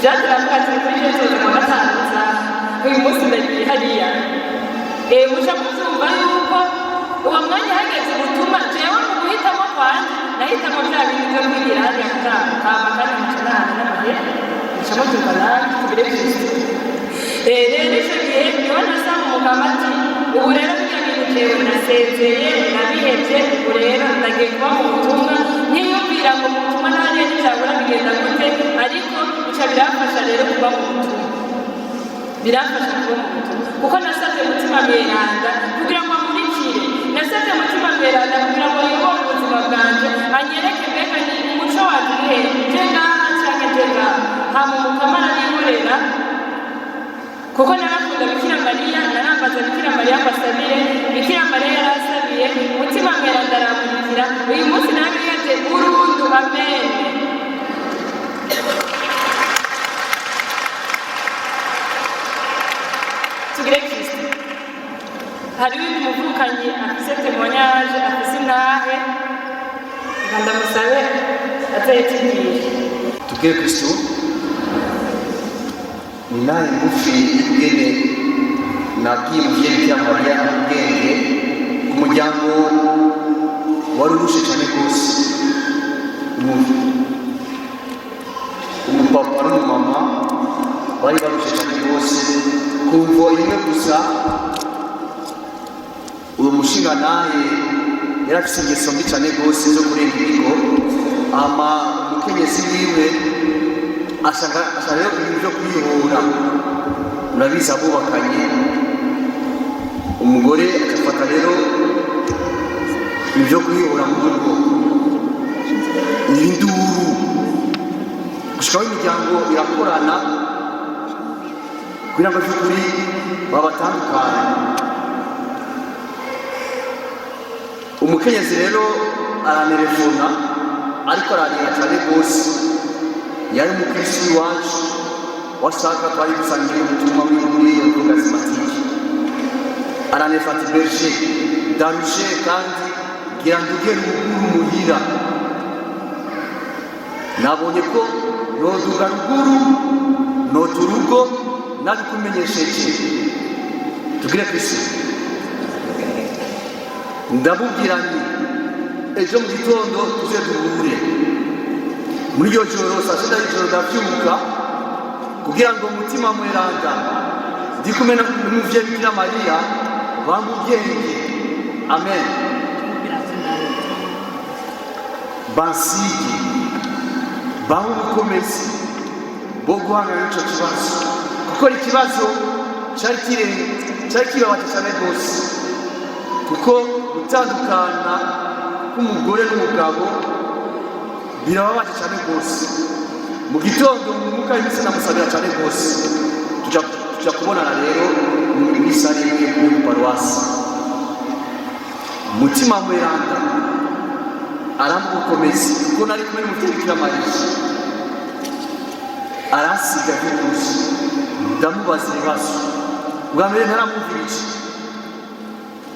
vyaturavuga ati: "Kuri je nzoza kuwa gatanu nza, uyu munsi ndagiye hariya." Muca muvyumva yuko uwo mwanya hageze gutuma jewe mu guhitamo kwanje nahitamo vya bintu vyo kwigira hariya gutambuka, hama kandi nkaca nahana n'amahera. Muca muvyumva nawe. Tugire Kristo. Rero ico gihe niho nasaba umugabo ati: "Ubu rero birya bintu jewe ndasezeye, ndabihevye, ubu rero ndagiye kuba mu butumwa." Ntiyumvira ngo mu butumwa nahariya ntivyabura bigenda gute, ariko bica biramfasha rero kuba mu butumwa, biramfasha kuba mu butumwa, kuko nasabye Mutima Mweranda kugira ngo amurikire, nasabye Mutima Mweranda kugira ngo ayobore ubuzima bwanje, anyereke mbega ni umuco wanje uri hehe, nje ngaha canke nje ngaha. Hama umukama arabinkorera, kuko narakunda Bikira Mariya, narambaza Bikira Mariya ngo asabire. Bikira Mariya yarasabiye, Mutima Mweranda aramurikira. Uyu munsi narabihevye burundu. Amen. Tugire Kristo. Hari undi muvukanyi afise témoignage, afise intahe, reka ndamusabe azayitubwire. Tubwire Kristo. Ni nawe ngufi y'ukugene nabwiye umuvyeyi Bikira Mariya ubwenge ku muryango wari urushe cyane rwose. Umupapa n'umumama bari barushe cyane rwose ku mvo imwe gusa. Uyu mushinga naye Yari afise ingeso mbi cane rwose zo kurenga ibigo. Ama umukenyezi wiwe ashaka rero ibintu byo kwihora. Murabizi, abubakanye, umugore agafata rero ibyo kwihora mu rugo, induru, gushikaho imiryango irakorana kugira ngo by'ukuri babatandukane. Umukenyezi rero aranerefona, ariko ararira cyane rwose. Yari umukristo w'iwacu, washaka twari dusangiye ubutumwa muri iyo charismatique. Aranefata: "Berger, ndarushe kandi ngira nduge ruguru muhira. Nabonye ko noduga ruguru nota urugo nabikumenyesheje." Tugire Kristo. Ndamubwira nti: "Ejo mu gitondo tuze duhure." Muri iryo joro, saa sita y'ijoro, ndavyuka kugira ngo Umutima Mweranda ndi kumwe n'umuvyeyi Bikira Mariya bampe ubwenge, amen, bansige, bahe ubukomezi bwo guhangana n'ico kibazo, kuko ikibazo cari cari kibabaje cyane rwose, kuko gutandukana k'umugore n'umugabo birababaje cyane rwose. Mu gitondo, mu mwuka w'iminsi, namusabira cyane rwose. Tuja kubonana rero muri salle imwe yo ku paruwasi. Umutima Mweranda arampa ubukomezi, kuko nari kumwe n'umuvyeyi Bikira Mariya. Aransiga by'ukuri. Ndamubaza ibibazo. Bwa mbere ntaramwumvirije,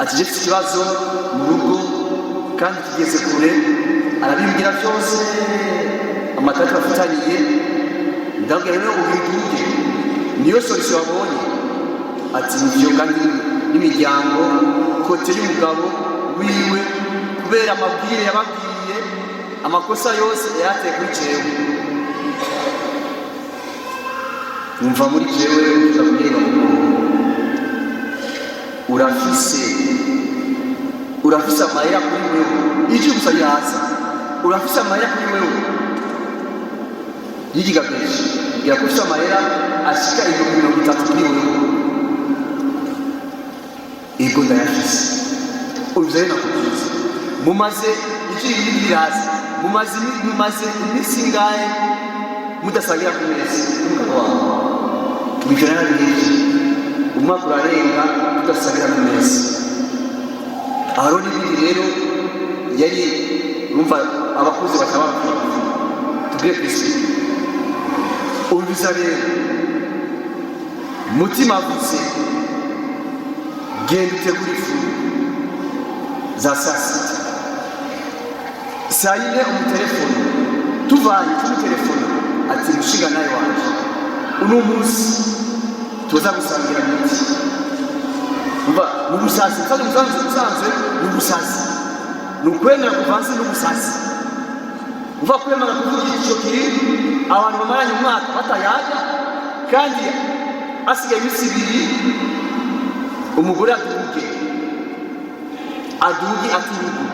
ati: "Je mfite ikibazo mu rugo kandi kigeze kure." Arabimbwira byose, amatati bafitaniye. Ndabwira: "Rero ubiduge, niyo solution wabonye?" Ati: "Nivyo, kandi n'imiryango côté y'umugabo wiwe, kubera amabwire yababwiye, amakosa yose yayateye kuri jewe." Numva muri jewe uza kureba ngo urafise amahera kuri wewe, ijwi gusa riraza: "Urafise amahera kuri wewe." Yigiga benshi mbwira ko ufise amahera ashika 30,000 kuri wewe. "Ego, ndayafise." Ivyo rero nakubwiye, mumaze, ijwi riri riraza: "Mumaze iminsi ingahe mudasangira ku meza n'umugabo wawe?" Ibyo narabihevye, umwaka urarenga tudasangira ku meza. Aho n'ibindi rero yari, urumva, abakozi bakaba tubwire Kristo. Umviza rero, Mutima avuze: "Genda utegure ifu za saa sita." Saa yine umutelefone, tuvanye tumutelefone, ati: "Mushinga nawe wanje, uno munsi tuza gusangira miti." Umva, ni ubusazi musanzwe, musanzwe, musanzwe ni ubusazi, ni ukwemera kuvanze n'ubusazi. Uva kwemera kuvuga ico kintu, abantu bamaranye umwaka batayaga, kandi hasigaye iminsi 2 umugore aduge, aduge aturugu,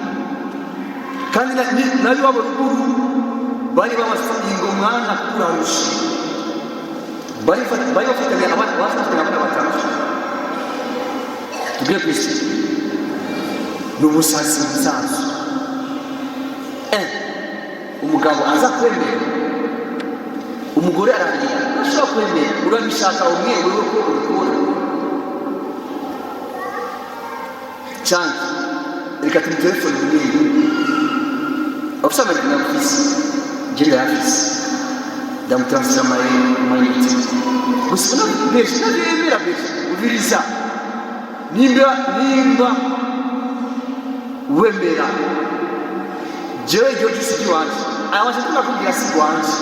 kandi nabi wabo ruguru bari bamaze ingo mwana kurarusha, bari bafitanye abana, bafitanye abana batatu. Tubwire Kristo, ni ubusazi busanzwe. Umugabo aza kwemera, umugore ararira, ashobora kwemera, urabishaka umwe wewe ko ubikora cyane. Reka tumutelefone munini afise amayinite, ndamufise, je ndayafise, ndamutaransifera amayinite gusa. Benshi nabyemera, benshi ubiriza. Nimba wemera, jewe iryo jisi ry'iwanje, aya mashyaka nakubwira si rwanje,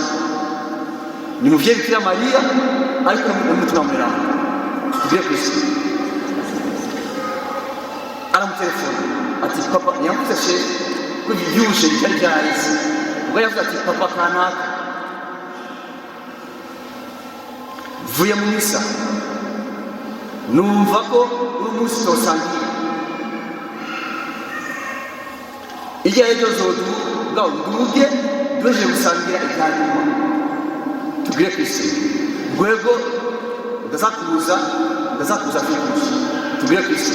ni muvyeyi Bikira Mariya, ariko n'umutima mweranda. Tugire Kristo. Aramutelefona ati: "Papa," ntiyavuze chef ko ibyibushe bitari byahise ubwo, yavuze ati: "Papa kanaka, mvuye mu misa, numva ko uno munsi tosangira." Hirya y'ejo nzoduga, nduge duhejeje gusangira ibya nyuma. Tugire Kristo rwego, ndazakuza, ndazakuza kwikuza. Tugire Kristo.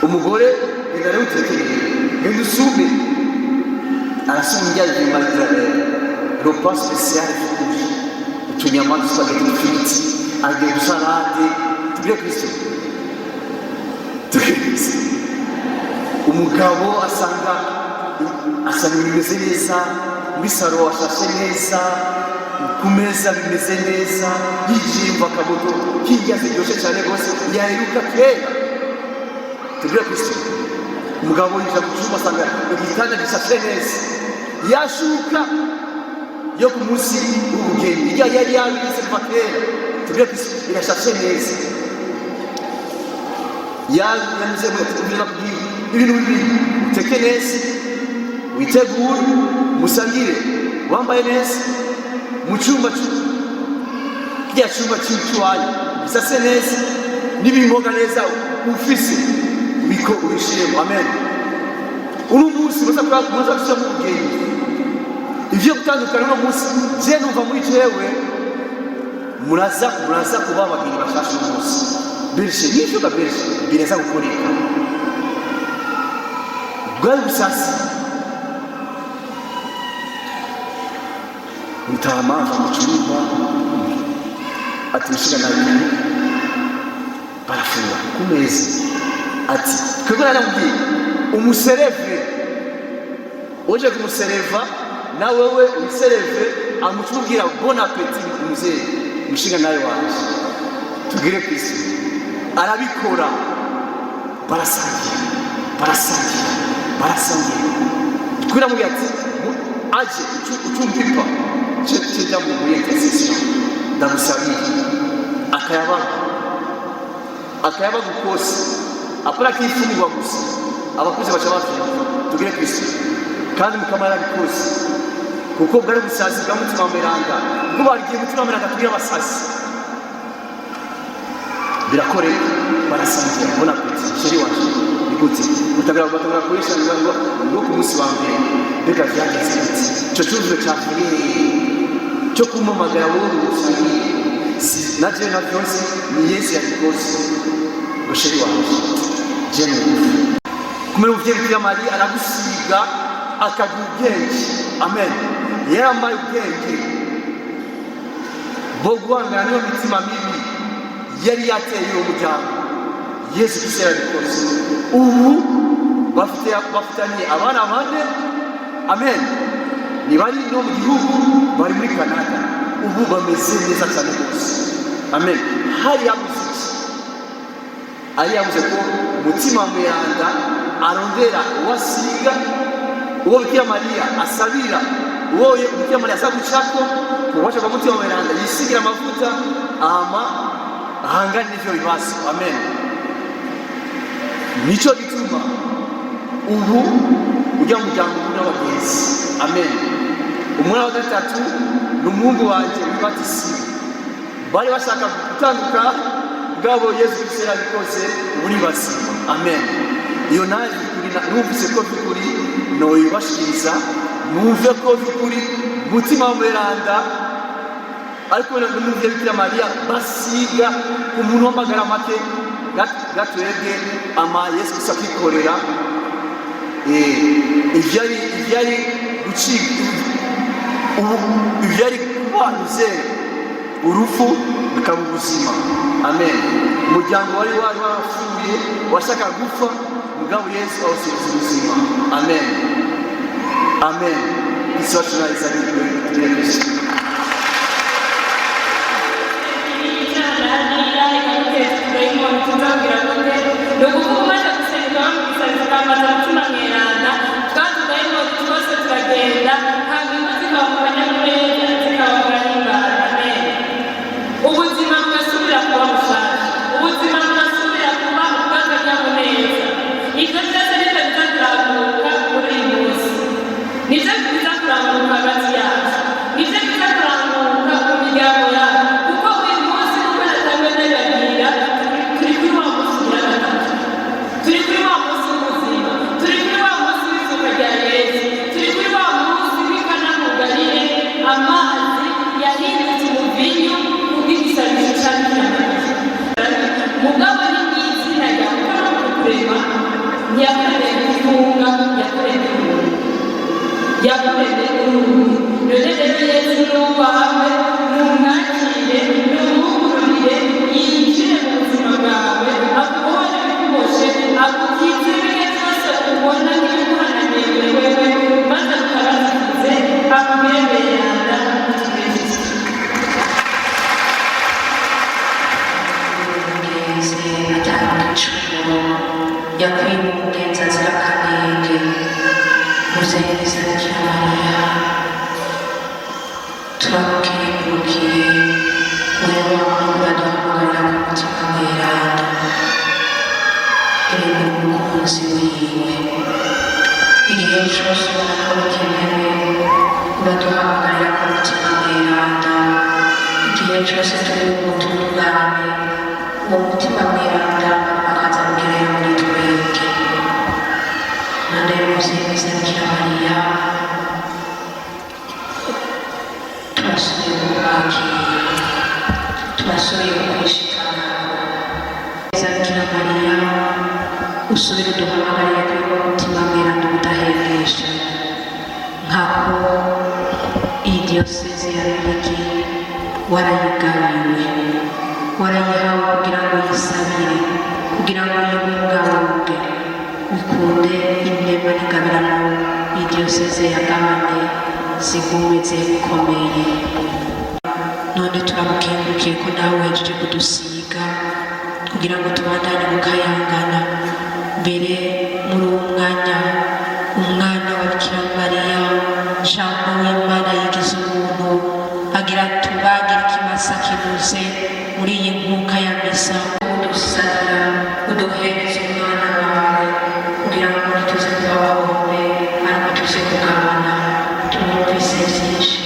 Umugore: "Genda rero utekere, genda usume." Arasuma indya nyuma, repas spécial, ifukuje utunyama, uduspaghetti, udufiriti, agiye udusalade. Tugire Kristo, tugire Kristo. Umugabo asanga ibintu bimeze neza muri salon, ashashe neza, ku meza bimeze neza. Yijimva akamoto k'indya ziryoshye cyane rwose yaheruka kera. Tugire Kristo. Umugabo yinjira mu cyumba, asanga igitanda gishashe neza, yashuka yo ku munsi w'ubugeni, irya yari yabize kuva kera. Tugire Kristo, irashashe neza. Yanyuze kubwira ibintu bibiri: uteke neza, witegure, musangire wambaye neza mu cyumba, kirya cyumba cy'iwanyu gisase neza, n'ibimboga neza ufise ubiko ubishiremo. Amen. Uno munsi muza gushyiramo ubugeni, ivyo gutandukana. Uno munsi je numva muri jewe muraza kuba abageni bashasha. Uno munsi bershe nivyo ga bershe biraza gukoreka bwari busasi. Mutama ava mu cyumba, ati: "Mushinga nawe." Barafungura ku meza, ati: "Twebwe naramubwiye umusereve, uje kumusereva na wewe usereve, amutubwira bon appétit, muzehe, mushinga nawe wanje." Tugire Kristo. Arabikora, barasangira, barasangira, barasangira. Twiramubwira ati: "Aje ucumpipa kijya muri intercession, ndagusabira akayabagu, akayabagu kose, apana kifungwa gusa." Abakuze baca bavyumva. Tugire Kristo. Kandi mukama yarabikoze, kuko bwari ubusazi bwa Mutima Mweranda, ubwo barigiye Mutima Mweranda tugira abasazi. Birakoreka, barasangira. Bon appétit, chéri wanje, ni gute? Batangura kurisha ngo ku munsi wa mbere mbega vyagenze gute? Ico cyumviro cyavuye cyo kumpamagara wowe usangire, si na jewe na vyose, ni Yesu yabikoze. Ngo: "Chéri wanje, je ni ugufi kumera umuvyeyi." Bikira Mariya aragusiga, akaguha ubwenge. Amen. Yarambaye ubwenge bwo guhangana n'iyo mitima mibi yari yateye uwo muryango. Yesu Kristo yarabikoze. Ubu bafitanye abana bane. Amen. Ntibari no mu gihugu, bari muri Canada. Ubu bameze neza cyane rwose. Amen. Hari yabuze iki? Ari yabuze ko Mutima Mweranda arondera uwasiga, uwo Bikira Mariya asabira, uwo Bikira Mariya aza gucako ku bubasha bwa Mutima Mweranda, yisigira amavuta, ama ahangane n'ivyo bibazo. Amen. Nico gituma ubu ujya mu muryango ubu n'abagenzi. Amen. Umwana wa gatatu ni umuhungu wanjye wibatisiwe. Bari bashaka gutandukana bwabo, Yesu Kristo yarabikoze, ubu ni bazima. Amen. Iyo naje kuri numvise ko by'ukuri noyibashikiriza, numve ko by'ukuri Mutima Mweranda ariko n'umuvyeyi Bikira Mariya basiga ku muntu w'amagara make gatwebwe, ama Yesu Kristo akikorera ivyari gucika ubu, ivyari kubanuze urupfu bikaba ubuzima. Amen. Umuryango wari warapfuye, washaka gupfa, mugabo Yesu awusubiza ubuzima. Amen, amen. Isi wacu nayizanirwe. Tugire Kristo. Tuzabwira gute? Ni ukuvuga umaze gusenga, bamugisabira, ukambaza Mutima Mweranda, twatudayimoni twose turagenda, hanyuma zikaba mu banyamuneza, zikaba mu bahimbara. Amen. Ubuzima bugasubira kuba bushasha, ubuzima bugasubira kuba ubw'akanyamuneza. Ibyo byose nibyo biza kuranguka kuri uyu munsi, nibyo biza kuranguka hagati yacu, nibyo biza. Nyakwibungenza azira akanenge, muvyeyi mwiza Bikira Mariya, turagukengurukiye wewe uraduhamagarira ku mutima mweranda. Erega umukunzi wiwe, igihe cose ubona ko bikenewe uraduhamagarira ku mutima mweranda. Igihe cose turi mu butungane, uwo mutima mweranda akaza kugerera muri twebwe. None rero, muvyeyi mwiza Bikira Mariya, turasubiye kukwakira, turasubiye kukwishikana. Bikira Mariya, usubire uduhamagarire kuri uwo mutima mweranda ubudahengesha, nkako iyi diyoseze ya Ruyigi warayigabiwe, warayihawe kugira ngo yisabire, kugira ngo yibungabunge. Bikunde inema n'ingabirano iyi diyoseze yagabanye zigume zikomeye. None turagukengurukiye ko nawe uhejeje kudusiga kugira ngo tubandanye gukayangana. Mbere muri uwo mwanya, umwana wa Bikira Mariya, Jambo w'Imana yigize umuntu, agira tubagire ikimasa kinuze muri iyi nkuka ya misa. Udusabira, uduhereze umwana wawe kugira ngo ntituze kuba abahombe, ariko tuze kugabana. Tumwumvise byinshi,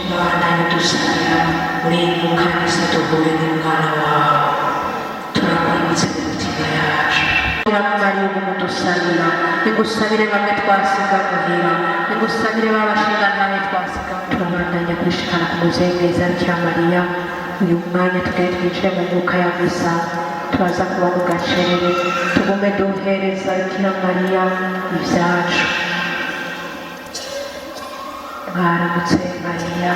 babandanye dusabira muri iyi nkuka ya misa, duhure n'umwana wawe. Turakwibutse mu mitima yacu. Mariya, umudusabira, nigusabire bamwe twasiga muhira, nigusabire babashingantahe twasiga. Turabandanya kwishikana ku muvyeyi mwiza Bikira Mariya. Uyu mwanya tugere twinjire mu mwuka ya misa, turaza kuba mu gacerere, tugume duhereza Bikira Mariya ibyacu. Mwaramutse Mariya.